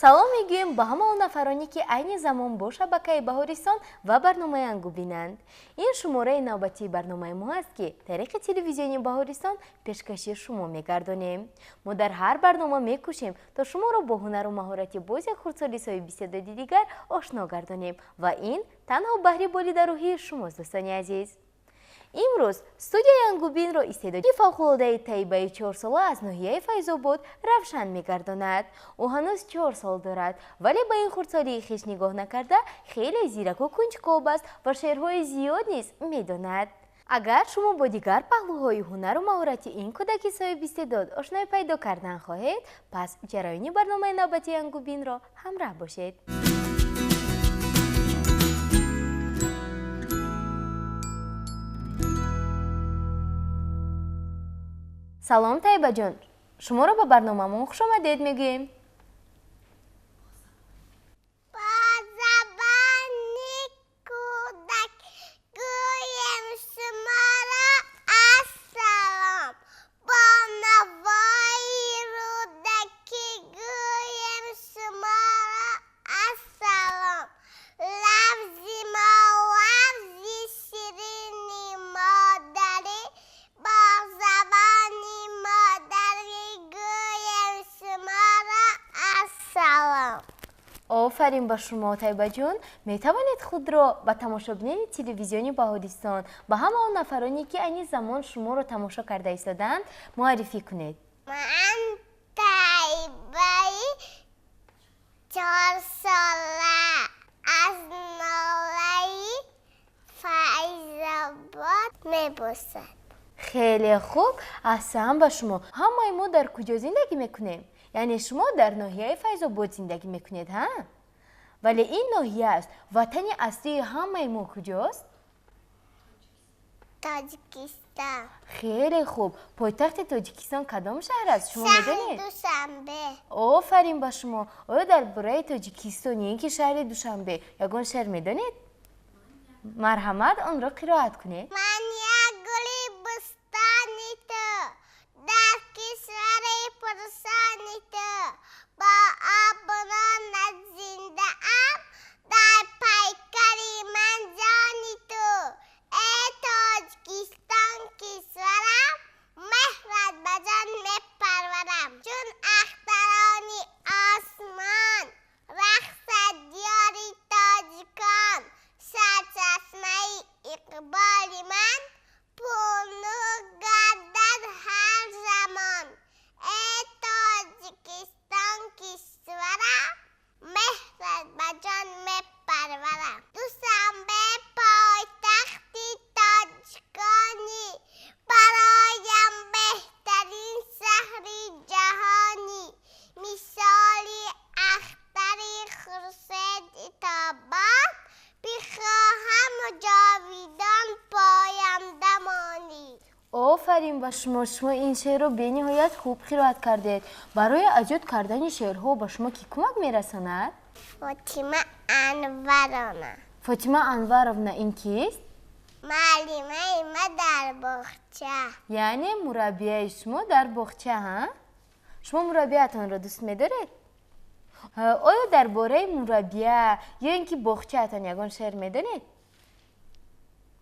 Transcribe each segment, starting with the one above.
Салом мегӯем ба ҳама он нафароне, ки айни замон бо шабакаи Баҳористон ва барномаи Ангубинанд. Ин шумораи навбатии барномаи мо аст, ки тариқи телевизиони Баҳористон пешкаши шумо мегардонем. Мо дар ҳар барнома мекӯшем, то шуморо бо ҳунару маҳорати боз як хурдсоли соҳиби истеъдоди дигар ошно гардонем ва ин танҳо баҳри болидарӯҳии шумост, дӯстони азиз. Имрӯз студияи Ангубинро истеъдоди фавқулодаи Таибаи 4-сола аз ноҳияи Файзобод равшан мегардонад. Ӯ ҳанӯз 4 сол дорад, вале ба ин хурдсолии хеш нигоҳ накарда, хеле зираку кунҷкоб аст ва шеърҳои зиёд низ медонад. Агар шумо бо дигар паҳлӯҳои ҳунару маҳорати ин кӯдаки соҳиби истеъдод ошноӣ пайдо кардан хоҳед, пас ҷараёни барномаи навбатии Ангубинро ҳамраҳ бошед. Салом, Таибаҷон, шуморо ба барномамон хушомадед мегӯем. Бо забони кӯдак гӯем шуморо ассалом, бо навои рӯдакӣ гӯем шуморо ассалом. Лафзи мо лафзи ширини модарӣ, бо забони модарӣ гӯем шуморо ассалом. Офарин ба шумо, Тайбаҷон. Метавонед худро ба тамошобинони телевизиони Баҳористон, ба ҳама он нафароне, ки айни замон шуморо тамошо карда истодаанд, муаррифӣ кунед? Ман Тайбаи 4-сола аз ноҳияи Файзобод мебошад. Хеле хуб, аҳсан ба шумо. Ҳамаи мо дар куҷо зиндагӣ мекунем? Яъне шумо дар ноҳияи Файзобод зиндагӣ мекунед, ҳа? Вале ин ноҳия аст. Ватани аслии ҳамаи мо куҷост? Тоҷикистон. Хеле хуб. Пойтахти Тоҷикистон кадом шаҳр аст? Шумо медонед? Шаҳри Душанбе. Офарин ба шумо. Оё дар бораи Тоҷикистон ё ин ки шаҳри Душанбе ягон шеър медонед? Марҳамат, онро қироат кунед. Ман як гули бустони ту, дар кишвари пурсони ту, бо обрӯнат зиндаам, дар пайкари ман ҷони ту. Э Тоҷикистон кишварам, меҳрат ба ҷон мепарварам. Чун ахтарони осмон, рақсад диёри тоҷикон, сарчашмаи иқболи ман пурнур гардад ҳар замон. Э Тоҷикистон кишварам, меҳрат ба ҷон мепарварам. Душанбе пойтахти тоҷиконӣ, бароям беҳтарин шаҳри ҷаҳонӣ. Мисоли ахтари хуршеди тобон, бихоҳам ҷовидон поянда монӣ. Офарин ба шумо. Шумо ин шеърро бениҳоят хуб қироат кардед. Барои аҷод кардани шеърҳо ба шумо кӣ кӯмак мерасонад? Фотима Анваровна. Фотима Анваровна ин кист? Муаллимаи ма дар боғча. Яъне мураббияи шумо дар боғча, ҳа? Шумо мураббиятонро дӯст медоред? Оё дар бораи мураббия ё ин ки боғчаатон ягон шеър медонед?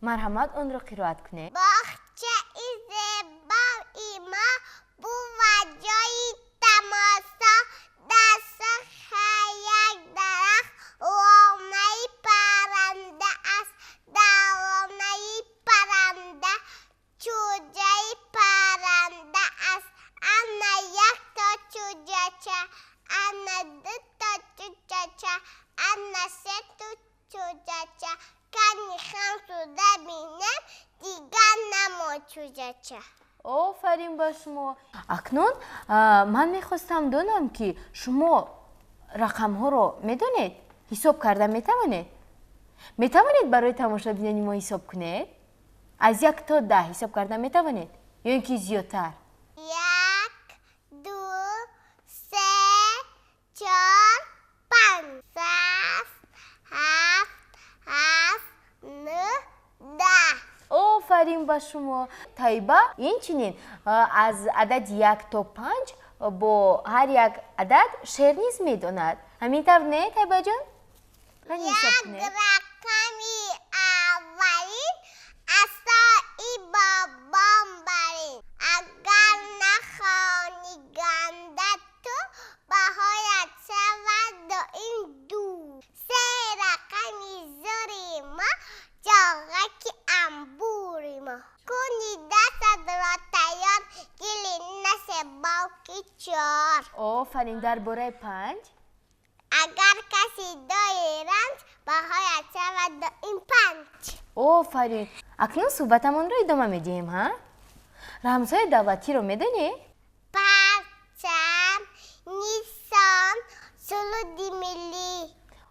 Марҳамат, онро қироат кунед. Боғчаи зебои мо бувад ҷои тамошо, дар шоха як дарахт лонаи парранда аст, дар лонаи парранда чӯҷаи парранда аст. Ана якто чӯҷача, ана дуто чӯҷача, ана сето чӯҷача. Кани хам шуда бинем, дигар намо чӯҷача. Офарин ба шумо. Акнун ман мехостам донам, ки шумо рақамҳоро медонед? Ҳисоб карда метавонед? Метавонед барои тамошобинони мо ҳисоб кунед? Аз 1 то 10 ҳисоб карда метавонед? Ё ин ки зиёдтар? 1, 2, 3, 4, 5, 6, 7, 8, 9, 10. Офарин ба шумо, Таиба. Инчунин аз адади 1 то 5 Бо ҳар як адад шеър низ медонад. Ҳамин тавр не, Тайбаҷон? Як рақами аввалин асои бобом барин. Агар нахонӣ ганда ту, баҳоят шавад доим ду. Се рақами зури мо, ҷоғаки амбури мо. Куни дастатро тайёр, гили насебоки чор. Офарин. Дар бораи панҷ? Агар касе дои ранҷ, баҳоят шавад доим панҷ. Офарин. Акнун суҳбатамонро идома медиҳем. Ҳа, рамзҳои давлатиро медонӣ? Парчам, нишон, суруди миллӣ.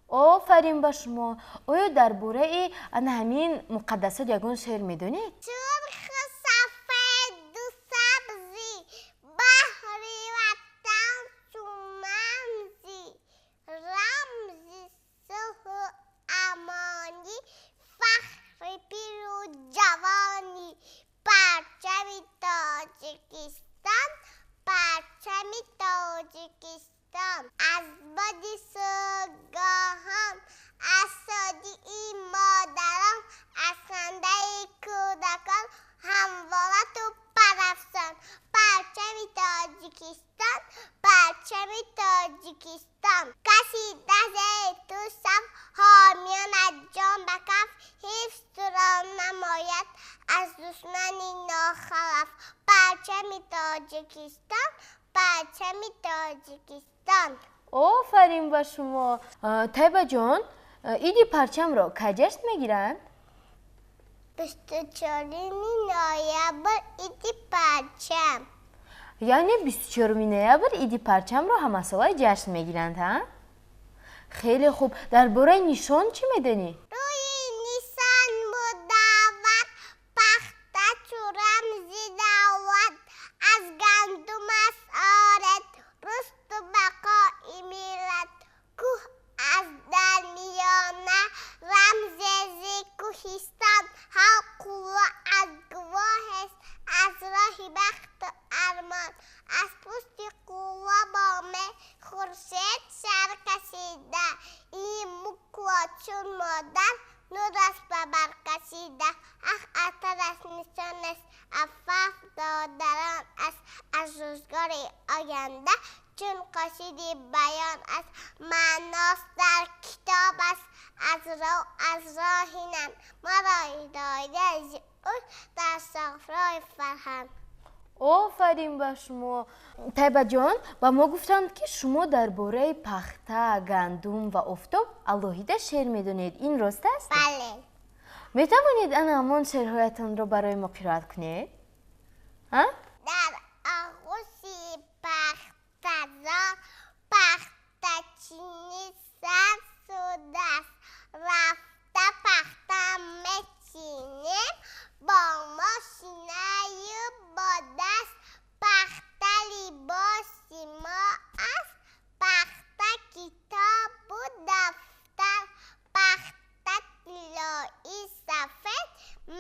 Офарин ба шумо. Оё дар бораи ана ҳамин муқаддасот ягон шеър медонед? Сурху сафеду сабзӣ, баҳри ватан чун рамзи сулҳу амонӣ, фахри пиру ҷавонӣ. Парчами Тоҷикистон, парчами Тоҷикистон. Аз боди субҳгоҳон, аз шодии модарон, аз хандаи кӯдакон ҳамвора ту парафшон. Парчами Тоҷикистон, парчами Тоҷикистон. Кашида зери ту саф, ҳомиёнат ҷон ба каф, ҳифз туро намояд аз душмани нохалаф. Парчами Тоҷикистон, парчами Тоҷикистон. Офарин ба шумо. Тайбаҷон, иди парчамро кай ҷашн мегиранд? 24-уми ноябр иди парчам. Яъне 24-уми ноябр иди парчамро ҳамасола ҷашн мегиранд. Ҳа, хеле хуб. Дар бораи нишон чӣ медонӣ? Рӯи нишон мудаввар, пахта чу рамзи давлат, аз гандум аст оред рушду бақои миллат. Кӯҳ аз дар миёна, рамзе зи кӯҳистон, ҳар қувва аз гувоҳест аз роҳи бахту армон. Аз пушти қувва боме хуршед сар кашида, ин мулкро чун модар нур аст ба бар кашида. Ах, атар аст, нишон аст, афаф додарон аст, аз рӯзгори оянда чун қосиди баён аст. Маъност дар китоб аст, аз роҳи нан, маро ҳидоят зи ӯ дар софрои фарҳанг. Офарин ба шумо. Тайбаҷон, ба мо гуфтанд, ки шумо дар бораи пахта, гандум ва офтоб алоҳида шеър медонед. Ин рост аст? Бале. Метавонед ана ҳамон шеърҳоятонро барои мо қироат кунед? Дар оғӯши пахтазор пахтачинӣ сар шудааст. Рафта пахта мечинем бо мошинаю бо даст. Пахта либоси мо аст, пахта китобу дафтар, пахта тиллои сафед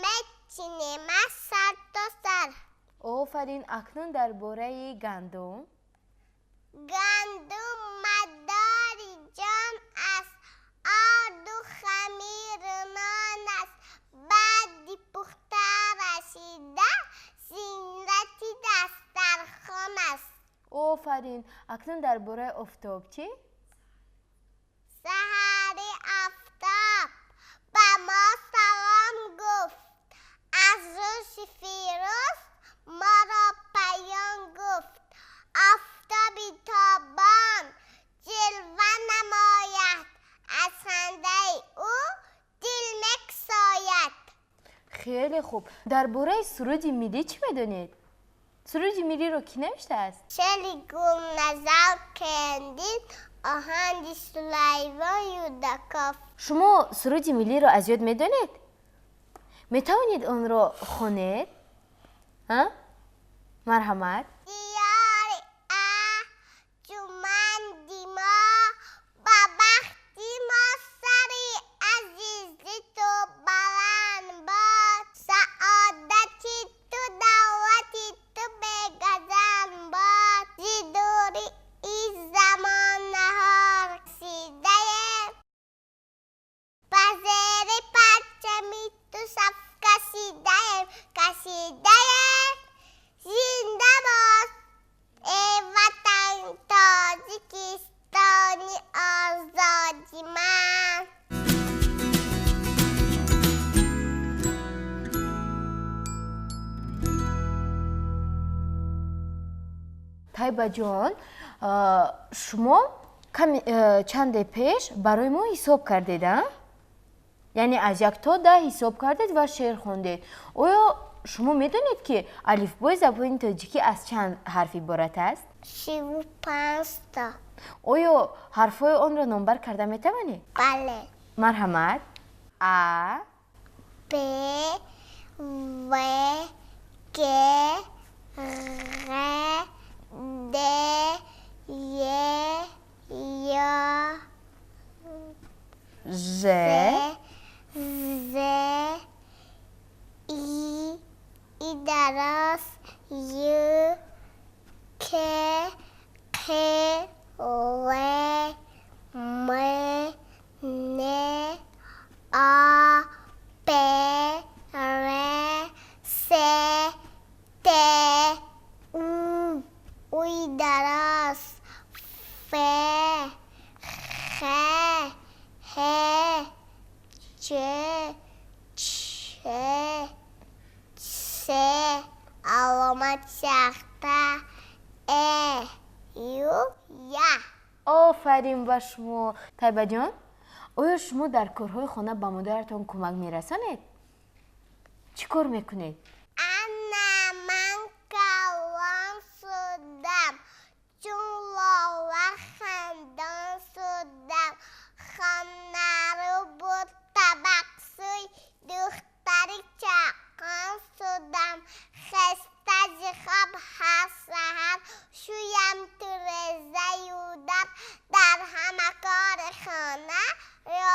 мечинем аз сар то сар. Офарин. Акнун дар бораи гандум? Гандум мадори ҷон аст, орду хамиру нон аст, баъди пухта расида зинати дастархон аст. Офарин. Акнун дар бораи офтоб чӣ? Саҳари офтоб ба мо салом гуфт, аз рӯзи фирӯз моро паём гуфт. Офтоби тобон ҷилва намояд, аз хандаи ӯ дил мекушояд. Хеле хуб. Дар бораи суруди миллӣ чӣ медонед? Суруди миллиро кӣ навиштааст? Шеъри Гулназар Кендин, оҳанги Сулаймон Юдаков. Шумо суруди миллиро аз ёд медонед? Метавонед онро хонед? Марҳамат. Диёри арҷуманди мо, ба бахти мо сари азизи ту баланд бод. Саодати ту, давлати ту бегазанд бод. Зи. Тайбаҷон, шумо чанде пеш барои мо ҳисоб кардед, а? Яъне аз 1 то 10 ҳисоб кардед ва шеър хондед. Оё шумо медонед, ки алифбои забони тоҷикӣ аз чанд ҳарф иборат аст? 35 то. Оё ҳарфҳои онро номбар карда метавонед? Бале. Марҳамат. А, Б, В, Г, Ғ, Д, Е, Й, Ж, З, И, И дароз, Й, К, Қ, Л, М, Н, А, П, Р, С, Т, У, Уи дароз, Ф, Х, Ҳ, Ч, Ч, С, аломат сахта, Э, Ю, Я. Офарин ба шумо. Тайбаҷон, оё шумо дар корҳои хона ба модаратон кӯмак мерасонед? Чӣ кор мекунед? Ана ман калон шудам, чун лола хандон шудам, хонаро буд табақсӯй, духтари чақон шудам, хаста зи хоб ҳар саҳар, шӯям тирезаю дар, дар ҳама кори хона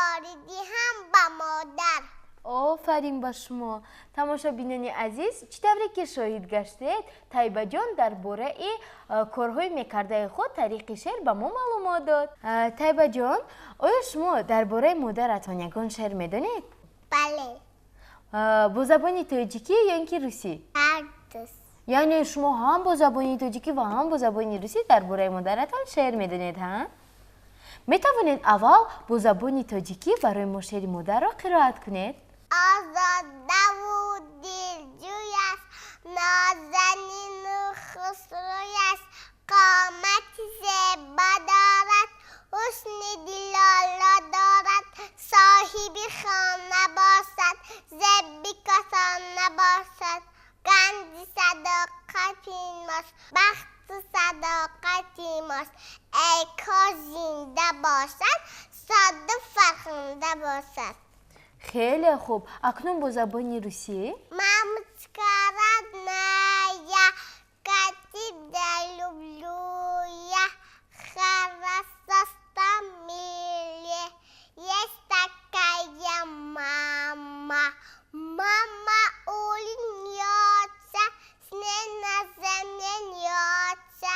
ёрӣ диҳам ба модар. Офарин ба шумо. Тамошобинони азиз, чӣ тавре ки шоҳид гаштед, Тайбаҷон дар бораи корҳои мекардаи худ тариқи шеър ба мо маълумот дод. Тайбаҷон, оё шумо дар бораи модаратон ягон шеър медонед? Бале. Бо забони тоҷикӣ ё ин ки русӣ? Ҳардуз. Яъне шумо ҳам бо забони тоҷикӣ ва ҳам бо забони русӣ дар бораи модаратон шеър медонед, ҳа? Метавонед аввал бо забони тоҷикӣ барои мо шеъри модарро қироат кунед? Озодаву дилҷӯй аст, нозанину хушрӯй аст, қомати зебо дорад, ҳусни дилоло дорад, соҳиби хона бошад, зеби касона бошад, ганҷи садоқати мост, бахту садоқати мост, эй кош зинда бошад, соду фархунда бошад. Хеле хуб. Акнун бо забони русӣ? Мамочка родная, как тебя люблю я, хорошо, что милее, есть такая мама. Мама улыбнется, с ней на земле льется,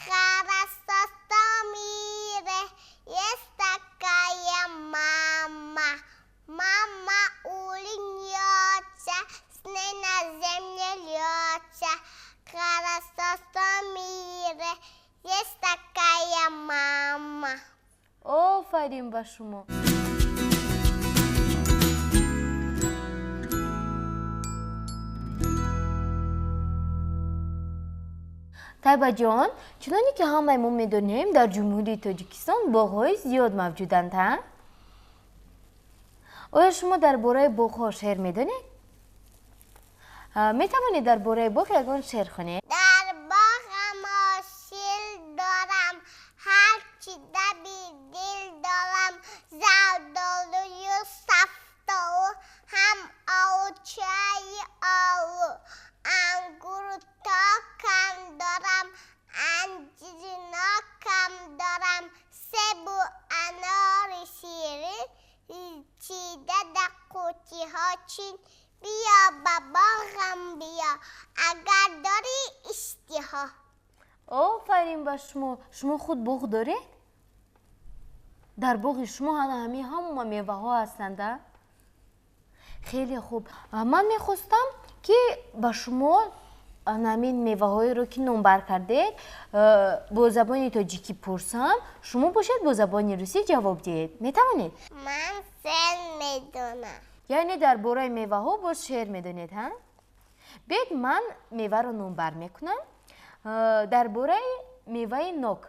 хорошо, что в мире есть такая мама. Мама улыбнется, с ней на земле льется, хорошо, что в мире есть такая мама. Офарин ба шумо. Тайбаҷон, чуноне ки ҳамаи мо медонем, дар Ҷумҳурии Тоҷикистон боғҳои зиёд мавҷуданд, ҳа? Оё шумо дар бораи боғҳо шеър медонед? Метавонед дар бораи боғ ягон шеър хонед? Дар боғам ҳосил дорам, ҳарчи даби дил дорам, зардолую сафтолу, ҳам олучаи олу, ангуру токам дорам, анҷири нокам дорам, себу анори ширин, чида дар қуттиҳо чин. Биё ба боғам биё, агар дорӣ иштиҳо. Офарин ба шумо. Шумо худ боғ доред? Дар боғи шумо ҳана ҳамин ҳама меваҳо ҳастанд, а? Хеле хуб. Ман мехостам, ки ба шумо ҳамин меваҳоеро, ки номбар кардед, бо забони тоҷикӣ пурсам, шумо бошед бо забони русӣ ҷавоб диҳед. Метавонед? Ман шеър медонам. Яъне дар бораи меваҳо боз шеър медонед, ҳа? Биёед, ман меваро номбар мекунам Дар бораи меваи нок.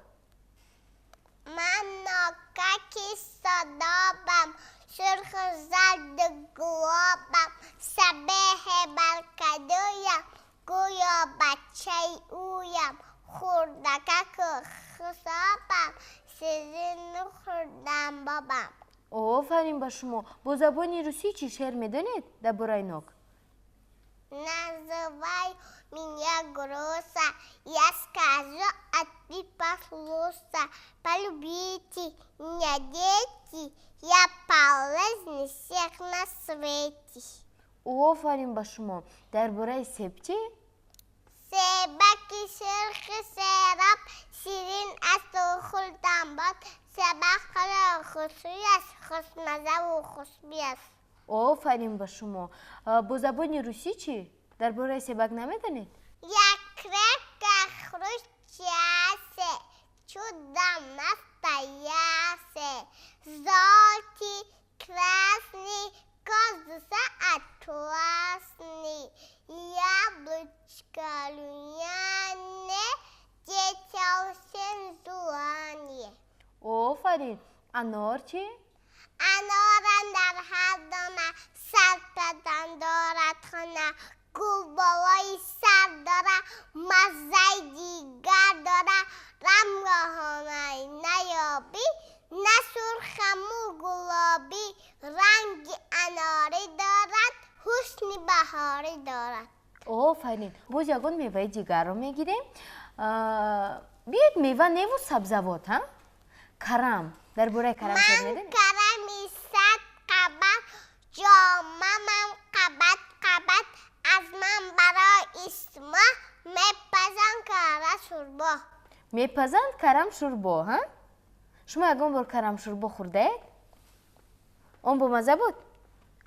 Ман нокаки содобам, сурху зарду гулобам, шабеҳе бар кадуям, гӯё бачаи ӯям, хурдакаку хусобам, ширину хурдамбобам. Офарин ба шумо. Бо забони русӣ чӣ шеър медонед дар бораи нок? Называй меня груша, я скажу, а ты послушай. Полюбите меня, дети, я полезней всех на свете. Офарин ба шумо. Дар бораи себ чӣ? Себаки сурхи сероб, ширин асту хурдамбоб, себак хушрӯй аст, хушмазаву хушбӯй аст. Офарин ба шумо. Бо забони русӣ чӣ? Дар бораи себак намедонед? Я крепко хрустяще, чудом настоящий, желтый, красный, кожица атласный, яблочко румяное, детям всем желанное. Офарин. Анор чӣ? Анор дар ҳар дона, сад падан дорад хона, гул болои сар дора, маззаи дигар дора, рангоҳонаи наёбӣ, на сурхаму гулобӣ, ранги анорӣ дорад, ҳусни баҳорӣ дорад. Офарин. Боз ягон меваи дигарро мегирем. Биёед мева неву сабзавот, ҳа? Карам. Дар бораи карам шеър Ман медонед? Карами сад қабат, ҷомамам қабат қабат, аз ман барои шумо мепазанд карам шӯрбо. Мепазанд карам шӯрбо, ҳа? Шумо ягон бор карам шӯрбо хӯрдаед? Он бомазза буд?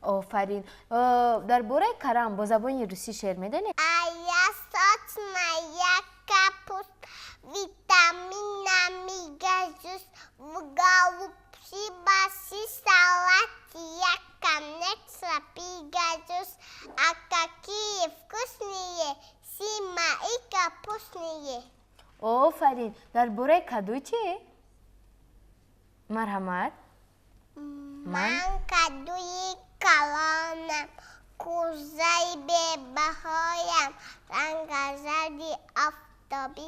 Офарин. Дар бораи карам бо забони русӣ шеър медонед? А я сочная капуста, витаминами гожусь, в голубцы, борщи, салаты я, конечно, пригожусь. А какие вкусные все мои капустные! Офарин. Дар бораи каду чӣ? Марҳамат. Ман кадуи калонам, кӯзаи бебаҳоям, ранги офтобӣ,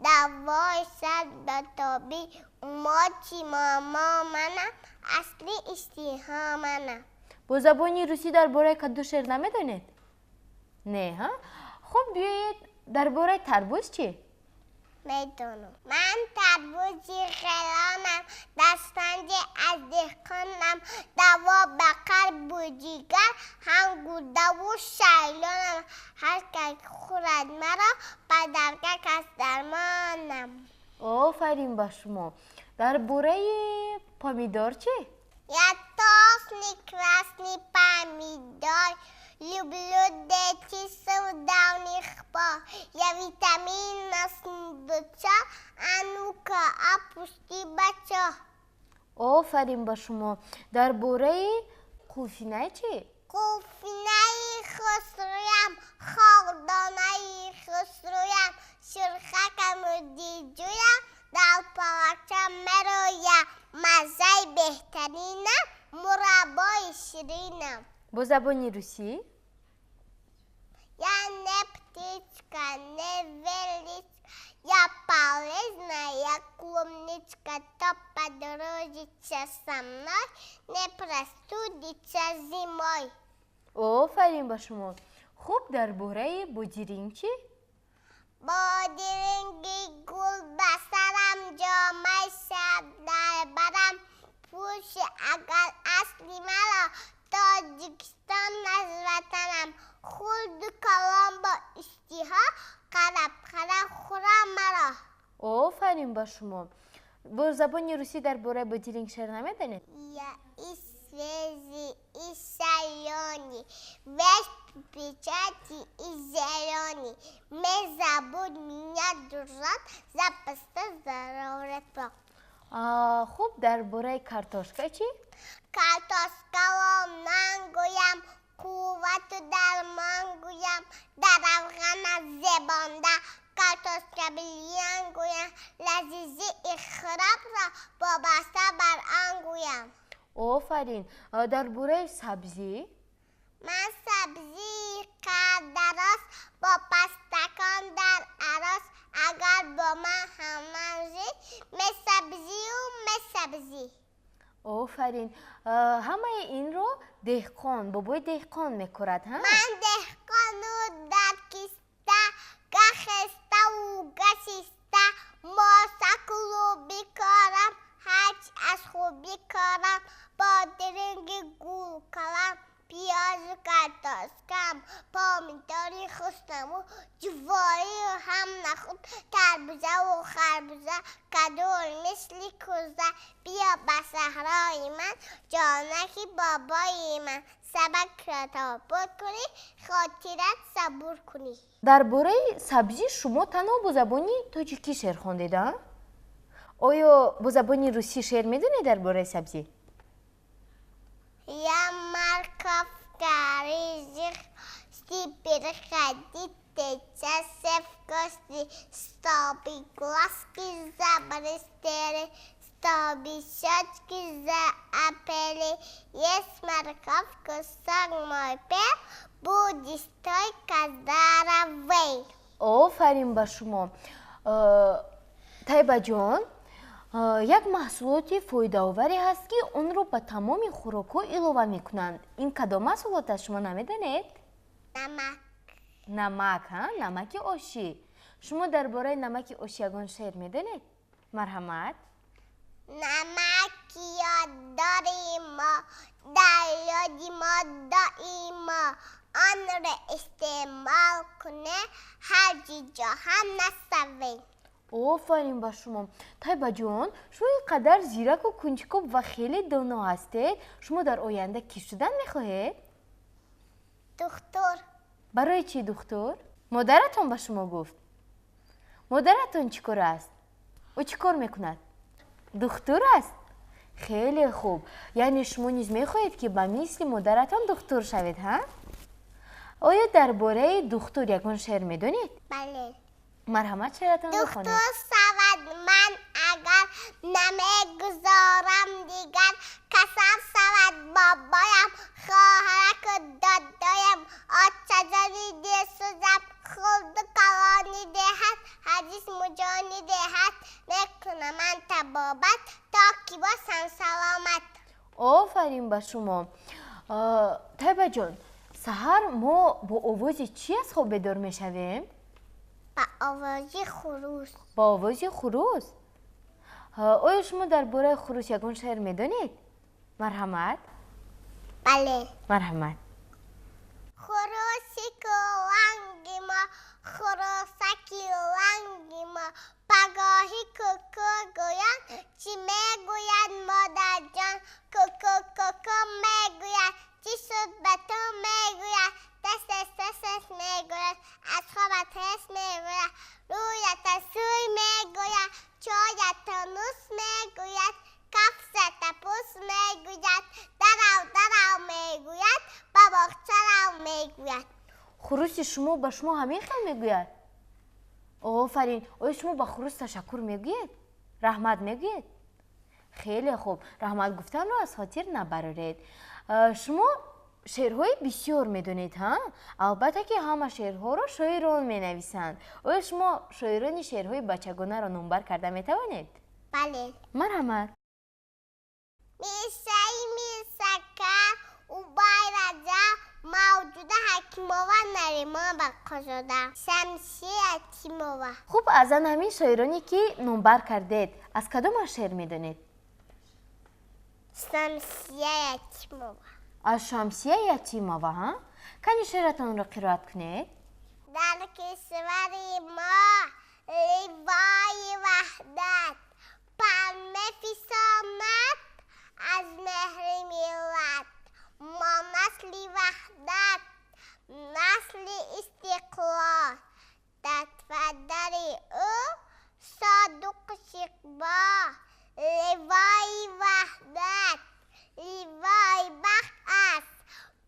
давои сардатобӣ, умоти момо манам, асли иштиҳо манам. Бо забони русӣ дар бораи каду шеър намедонед? Не, ҳа? Хуб, биёед, дар бораи тарбуз чӣ? Медонам. Ман тарбузи ғелонам, дастранҷи аз деҳқонам, даво ба қалбу ҷигар, ҳам гурдаву шариёнам, ҳар кас хӯрад маро, ба даргоҳ кас дармонам. Офарин ба шумо. Дар бораи помидор чӣ? Я толстый красный помидор, люблю дети с давних пор. Я витамина сундучок, а ну-ка опусти бачок. Офарин ба шумо. Дар бораи қулфинай чӣ? Қулфинаи хушрӯям, хордонаи хушрӯям, сурхакаму дилҷӯям, дар палакча мерӯям, маззаи беҳтаринам, мураббои ширинам. Бо забони русӣ? Я не птичка, не величка, я полезная клубничка, кто подружится со мной, не простудится зимой. Офарин ба шумо. Хуб, дар бораи бодиринг чӣ? Бодиринги гул ба сарам, ҷомаи шаб дар барам, пӯши агар асли маро, Тоҷикистон аз ватанам, хурду калон бо иштиҳо, қараб қараб хӯрам маро. Офарин ба шумо. Бо забони русӣ дар бораи бодиринг шеър намедонед? Я и свежий, и соленый, весь в печати и зеленый. Не забудь меня, дружок, запасти здоровый. Хуб, дар бораи картошка чӣ? Картошкаро ман гӯям, қуввату дармон гӯям, дар равғана зебонда. картошка билён гӯям, лазизи хӯрокро вобаста бар он гӯям. Офарин. Дар бораи сабзӣ? Ман сабзии қаддарост, бо пастакон дар арос, агар бо ман ҳаммазӣ, месабзию месабзӣ. Офарин. Ҳамаи инро деҳқон, бобои деҳқон мекорад, ҳа? Ман деҳқону дар киста, гахеставу гасиста, мосакулу бикорам, ҳарчи аз хубӣ корам, бодиринги гулкалам, пиёзу картошкам, помидори хуснаму, ҷуворию ҳам нахуд, тарбузаву харбуза, кадур мисли кӯза. Биё ба саҳрои ман, ҷонаки бобои ман, сабакро тобур кунӣ, хотират сабур кунӣ. Дар бораи сабзӣ шумо танҳо бо забони тоҷикӣ шеър хондед, а? Оё бо забони русӣ шеър медонед дар бораи сабзӣ? Я морковка рыжих, приходите чаще в гости, чтобы глазки заблестели, чтобы щечки заопели. Ешь морковку, сон мой пел, будешь только здоровей. Офарин ба шумо. Тайбаҷон, як маҳсулоти фоидаоваре ҳаст, ки онро ба тамоми хӯрокҳо илова мекунанд. Ин кадом маҳсулот аст, шумо намедонед? Намак. Намак, ҳа, намаки ошӣ. Шумо дар бораи намаки ошӣ ягон шеър медонед? Марҳамат. Намаки ёддори мо, дар ёди мо доимо, онро истеъмол кунем, ҳарчи ҷоҳам насавем. Офарин ба шумо. Тайбаҷон, шумо ин қадар зираку кунҷкоб ва хеле доно ҳастед. Шумо дар оянда кӣ шудан мехоҳед? Духтур. Барои чӣ духтур? Модаратон ба шумо гуфт? Модаратон чӣ кор аст? Ӯ чӣ кор мекунад? Духтур аст? Хеле хуб. Яъне шумо низ мехоҳед, ки ба мисли модаратон духтур шавед, ҳа? Оё дар бораи духтур ягон шеър медонед? Бале. Марҳамат, шеъратонро хонед. Духтур шавад ман агар, намегузорам дигар, касал шавад бобоям, хоҳараку додоям, очаҷони дилсӯзам, хурду калони деҳат, ҳадис муҷони деҳат, мекунам ман табобат, то ки бошам саломат. Офарин ба шумо. Тайбаҷон, саҳар мо бо овози чӣ аз хоб бедор мешавем? Ба овози хурӯс. Ба овози хурӯс. Оё шумо дар бораи хурӯс ягон шеър медонед? Марҳамат. Бале. Марҳамат. Хурӯси куланги мо, хурӯсаки ланги мо, пагоҳи куку гӯян, чӣ мегӯяд модарҷон? Куку куку мегӯяд, чӣ шуд ба ту мегӯяд, дастас дастас мегӯяд, аз хобат ҳес мегӯяд, рӯята сӯй мегӯяд, чоята нӯш мегӯяд, кафшата пӯш мегӯяд, дарав дарав мегӯяд, ба боғча рав мегӯяд. Хурӯси шумо ба шумо ҳамин хел мегӯяд? Офарин. Оё шумо ба хурӯс ташаккур мегӯед? Раҳмат мегӯед? Хеле хуб. Раҳмат гуфтанро аз хотир набароред. Шумо шеърҳои бисёр медонед, ҳа? Албатта, ки ҳама шеърҳоро шоирон менависанд. Оё шумо шоирони шеърҳои бачагонаро номбар карда метавонед? Бале. Марҳамат. Мирсаи Мирсакар, Убай Раҷаб, Мавҷуда Ҳакимова, Наримон Бақозода, Шамсия Ятимова. Хуб, аз ан ҳамин шоироне, ки номбар кардед, аз кадомаш шеър медонед? Шамсия Ятимова. Аз Шамсия Ятимова, ҳа? Кани шеъратонро қироат кунед. Дар кишвари мо ливои ваҳдат пар мефишонад аз меҳри миллат. Мо насли ваҳдат, насли истиқлол, дар падари ӯ содиқу шиқбол. Ливои ваҳдат ливои бахт аст,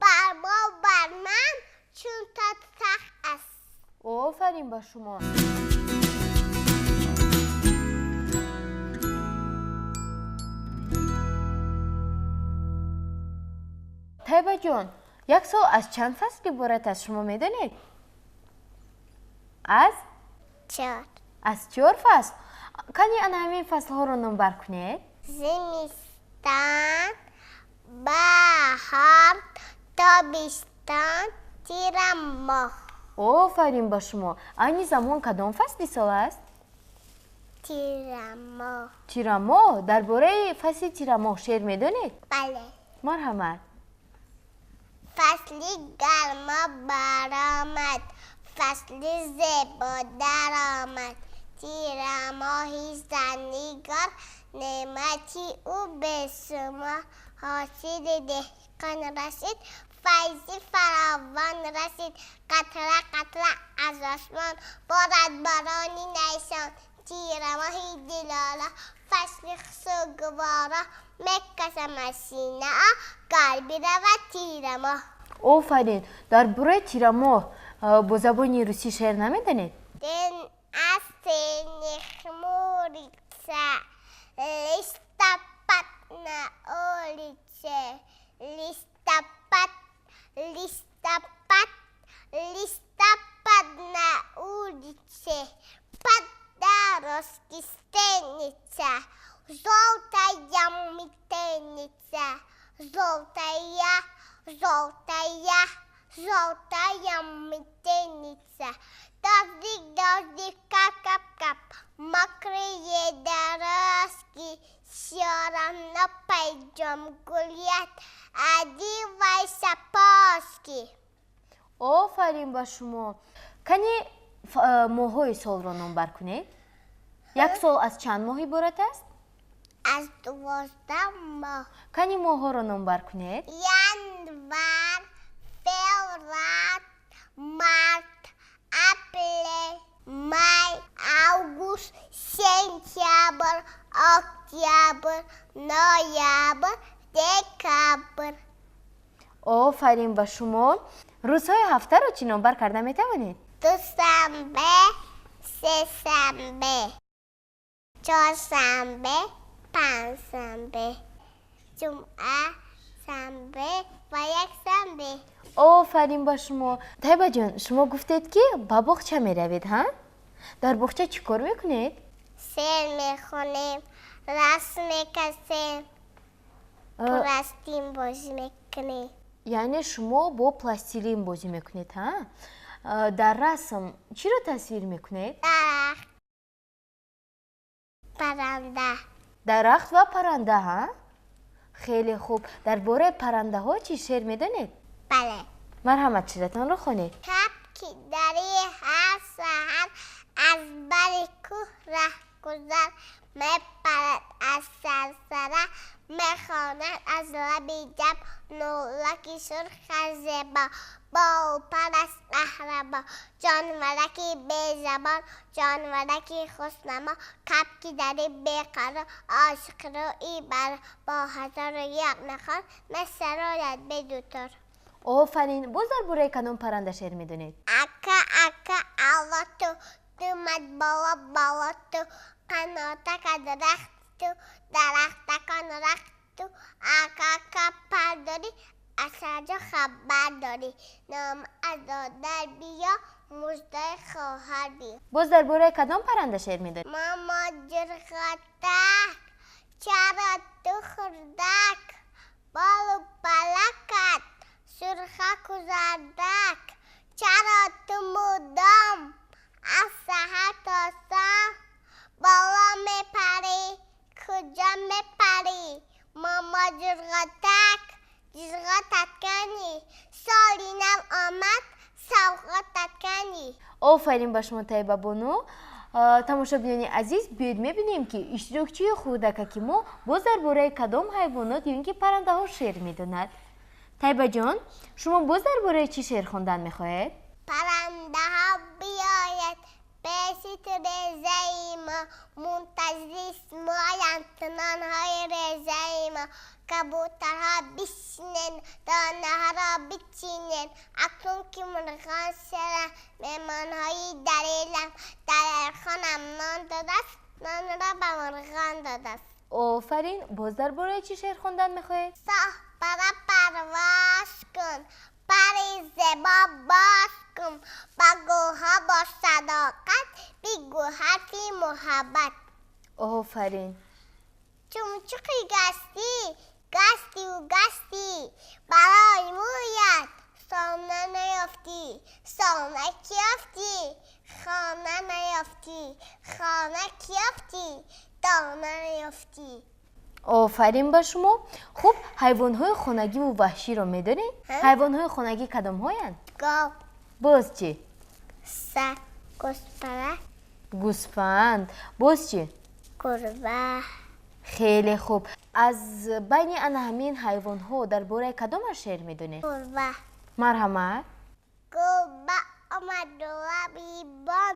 бар мо, бар ман чун тахт аст. Офарин ба шумо. Тайбаҷон, як сол аз чанд фасл иборат аст, шумо медонед? Аз 4. Аз 4 фасл. Кани ана ҳамин фаслҳоро номбар кунед? Зимистон, баҳор, тобистон, тирамоҳ. Офарин ба шумо. Айни замон кадом фасли сол аст? Тирамоҳ. Тирамоҳ. Дар бораи фасли тирамоҳ шеър медонед? Бале. Марҳамат. Фасли гармо баромад, фасли зебо даромад. Тирамоҳи занигор, неъмати ӯ бешумор. Ҳосили деҳқон расид, файзи фаровон расид. Қатра қатра аз осмон борад борони найсон. Тирамоҳи дилоро, фасли хушу гуворо, мекашам аз синао, гар биравад тирамоҳ. Офарин. Дар бораи тирамоҳ бо забони русӣ шеър намедонед? День осенний хмурится, листопад на улице. Листопад, листопад, листопад на улице. Под дорожки стелится желтая метелица. Желтая, желтая, желтая метелица. Дождик, дождик, кап, кап, кап, мокрые дорожки, все равно пойдем гулять. Одевай сапожки. Офарин ба шумо. Кани моҳҳои солро номбар кунед? Як сол аз чанд моҳ иборат аст? Аз 12 моҳ. Кани моҳҳоро номбар кунед? Январ, феврал, март, апрел, май, август, сентябрь, октябрь, ноябрь, декабрь. Офарин ба шумо. Рӯзҳои ҳафтаро чӣ номбар карда метавонед? Душанбе, сешанбе, чоршанбе, панҷшанбе, ҷумъа, шанбе ва якшанбе. Офарин ба шумо. Тайбаҷон, шумо гуфтед, ки ба боғча меравед, ҳа? Дар боғча чӣ кор мекунед? Шеър мехонем, расм мекашем, пластилин бозӣ мекунем. Яъне шумо бо пластилин бозӣ мекунед, ҳа? Дар расм чиро тасвир мекунед? Дарахт, парранда. Дарахт ва парранда, ҳа? Хеле хуб. Дар бораи паррандаҳо чӣ шеър медонед? Бале. Марҳамат, шеъратонро хонед. Кабки дари ҳар саҳар аз бари кӯҳ раҳгузар, мепарад аз сарсара, мехонад аз лаби ҷаб, нӯлаки сурха зебо, болпарас қаҳрабо, ҷонвараки безабон, ҷонвараки хушнамо, кабки дари беқарор, ошиқрӯи баро, бо ҳазору як нахон месарояд бедутор. Офарин. Боз дар бораи кадом парранда шеър медонед? Ака, ака, алло, ту думат боло боло, ту қанотака дарахт, ту дарахтакон рахт, ту ака, ака, пар дорӣ, аз ҳарҷо хабар дорӣ, ном аз додар биё, муждаи хоҳар биё. Боз дар бораи кадом парранда шеър медонед? Мама ҷирғатак, чаро ту хурдак, болу палакат сурхаку зардак, чаро ту мудом аз саҳар то шом боло мепарӣ, куҷо мепарӣ? Мама ҷирғатак, ҷирғатат канӣ, соли нав омад, савғотат канӣ. Офарин ба шумо, Тайбабону. Тамошобинони азиз, биёед мебинем, ки иштирокчии хурдакаки мо боз дар бораи кадом ҳайвонот ё ин ки паррандаҳо шеър медонад. Тайбаҷон, шумо боз дар бораи чӣ шеър хондан мехоҳед? Паррандаҳо биёяд пеши тирезаи мо, мунтазири шумоянд нонҳои резаи мо. Кабутарҳо бишинен, донаҳоро бичинен, акнун ки мурғон ширанд, меҳмонҳои дарилам. Далерхонам нон додааст, нонро ба мурғон додааст. Офарин. Боз дар бораи чӣ шеър хондан мехоҳед? Соҳ. Пара парвоз кун, пари зебо боз кун, ба гулҳо бо садоқат бигӯ ҳарфи муҳаббат. Офарин. Чумчуқи гастӣ, гастиву гастӣ, барои мӯят сона наёфтӣ, сона ки ёфтӣ, хона наёфтӣ, хона ки ёфтӣ, дона наёфтӣ. Офарин ба шумо. Хуб, ҳайвонҳои хонагиву ваҳширо медонед? Ҳайвонҳои хонагӣ кадомҳоянд? Гов. Боз чӣ? Саг, гӯспара. Гӯспанд. Боз чӣ? Гурба. Хеле хуб. Аз байни ана ҳамин ҳайвонҳо дар бораи кадомаш шеър медонед? Гурба. Марҳамат. Гурба омаду лаби бон,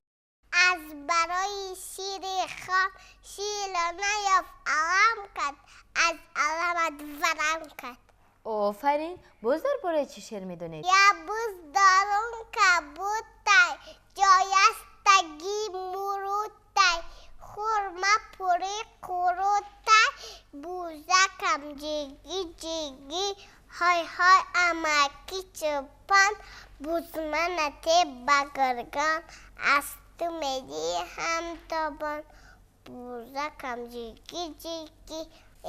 аз барои шири хом, ширро наёфт, алам кард, аз аламат варам кард. Офарин. Боз дар бораи чӣ шеър медонед? Я буз дорум кабутай, ҷояш таги мурутай, хурма пури қурутай, бузакам ҷиги ҷиги, ҳой ҳой амаки чӯпон, бузманате ба гургон, аз ту медиҳам тобон, бузакам ҷиги ҷиги,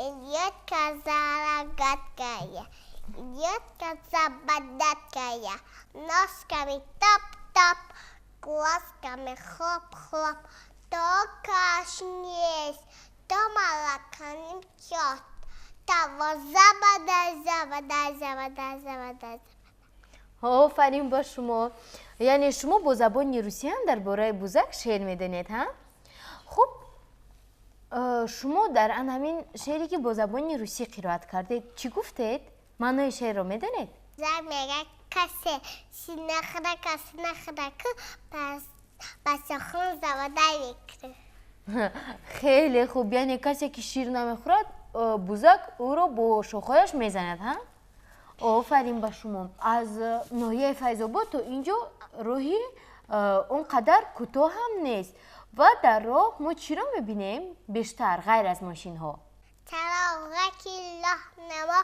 идёт коза рогаткая, идёт коза бодаткая, ножками топ-топ, глазками хлоп-хлоп, то каш не есть, то молока не пьет, того забодай, забодай, забодай, забодай. Офарин ба шумо. Яъне шумо бо забони русӣ ҳам дар бораи бузак шеър медонед, ҳа? Хуб, шумо дар ан ҳамин шеъре ки бо забони русӣ қироат кардед, чӣ гуфтед? Маънои шеърро медонед? Зак мегӯяд, касе шир нахӯра, кас нахӯра, ку пас ба сохун заводай мекунад. Хеле хуб. Яъне касе ки шир намехӯрад, бузак ӯро бо шохҳояш мезанад, ҳа? Офарин ба шумо. Аз ноҳияи Файзобод то ин ҷо роҳи он қадар кӯтоҳ ҳам нест ва дар роҳ мо чиро мебинем бештар ғайр аз мошинҳо? Чароғаки лоҳнамо,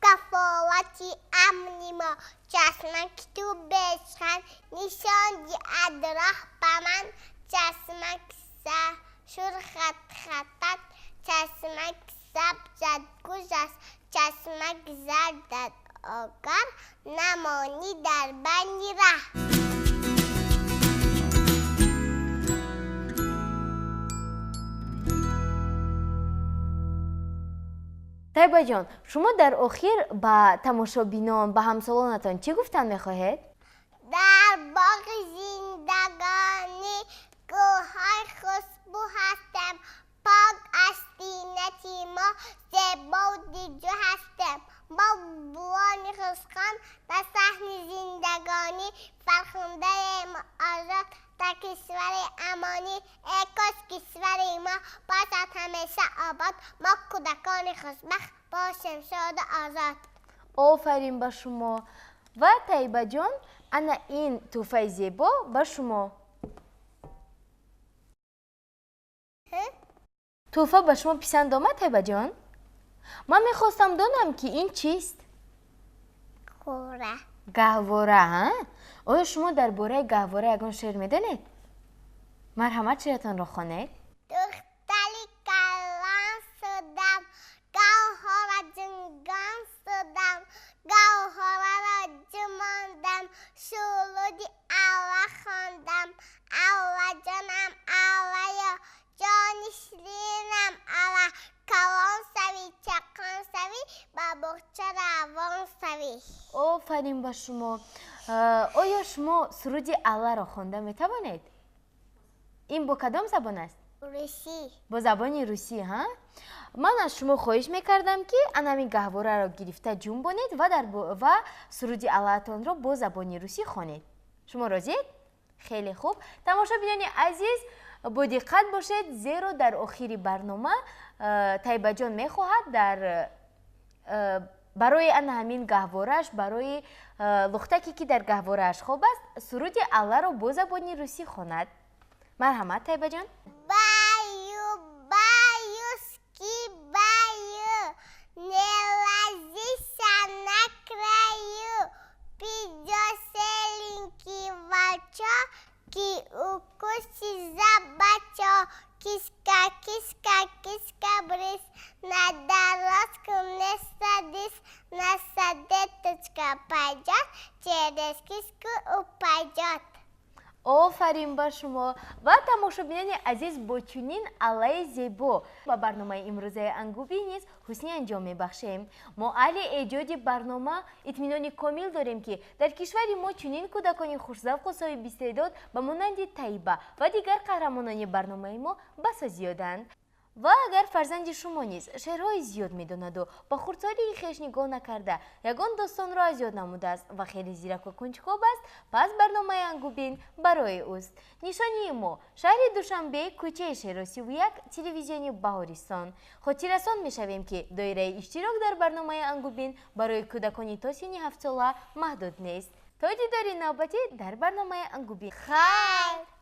кафолати амни мо, чашмаки ту бешхан нишон диҳад роҳ ба ман, чашмаки шур хатхатат, чашмаки сабзат гуз аст, чашмаки зардат огар намонӣ дар байни раҳ. Тайбаҷон, шумо дар охир ба тамошобинон, ба ҳамсолонатон чӣ гуфтан мехоҳед? Дар боғи зиндагонӣ гулҳои хушбӯ ҳастем, пок аз тинати мо, зебову дилҷӯ ҳастем. Мо булбулони хушхон дар саҳни зиндагонӣ, фархундаем озод дар кишвари амонӣ. Э кош кишвари мо бошад ҳамеша обод, мо кӯдакони хушбахт бошем шоду озод. Офарин ба шумо. Ва Таибаҷон, ана ин тӯҳфаи зебо ба шумо. Тӯҳфа ба шумо писанд омад, Таибаҷон? Ман мехостам донам, ки ин чист? Гӯра. Гаҳвора, ҳа? Оё шумо дар бораи гаҳвора ягон шеър медонед? Марҳамат, шеъратонро хонед. Духтари калон шудам, гаҳвора ҷунгон шудам, гаҳвораро ҷумондам, суруди Алла хондам. Алла ҷонам, Аллаё, ҷони ширинам Алла, калон шавӣ, чақон шавӣ, ба боғча равон шавӣ. Офарин ба шумо. Оё шумо суруди Алларо хонда метавонед? Ин бо кадом забон аст? Русӣ. Бо забони русӣ, ҳа? Ман аз шумо хоҳиш мекардам, ки анами гаҳвораро гирифта ҷунбонед ва ва суруди Аллаатонро бо забони русӣ хонед. Шумо розиед? Хеле хуб. Тамошобинони азиз, бо диққат бошед, зеро дар охири барнома Тайбаҷон мехоҳад дар барои ана ҳамин гаҳворааш, барои лухтаке ки дар гаҳворааш хоб аст, суруди Алларо бо забони русӣ хонад. Марҳамат, Тайбаҷон. Баю, баюшки, баю, не ложись Биза бачо, киска, киска, киска, брысь, на дорожку не садись, на садеточка пойдет, через киску упадет. Офарин ба шумо! Ва тамошобинони азиз, бо чунин аллаи зебо ба барномаи имрӯзаи Ангубӣ низ ҳусни анҷом мебахшем. Мо, аҳли эҷоди барнома, итминони комил дорем, ки дар кишвари мо чунин кӯдакони хушзавқу соҳибистеъдод ба монанди Таиба ва дигар қаҳрамонони барномаи мо басо зиёданд. Ва агар фарзанди шумо низ шеърҳои зиёд медонаду ба хурдсолии хеш нигоҳ накарда, ягон достонро аз ёд намудааст ва хеле зираку кунҷков аст, пас барномаи Ангубин барои ӯст. Нишонии мо: шаҳри Душанбе, кӯчаи Шеро 31, телевизиони Баҳористон. Хотиррасон мешавем, ки доираи иштирок дар барномаи Ангубин барои кӯдакони то синни 7-сола маҳдуд нест. То дидори навбатӣ дар барномаи Ангубин, хайр!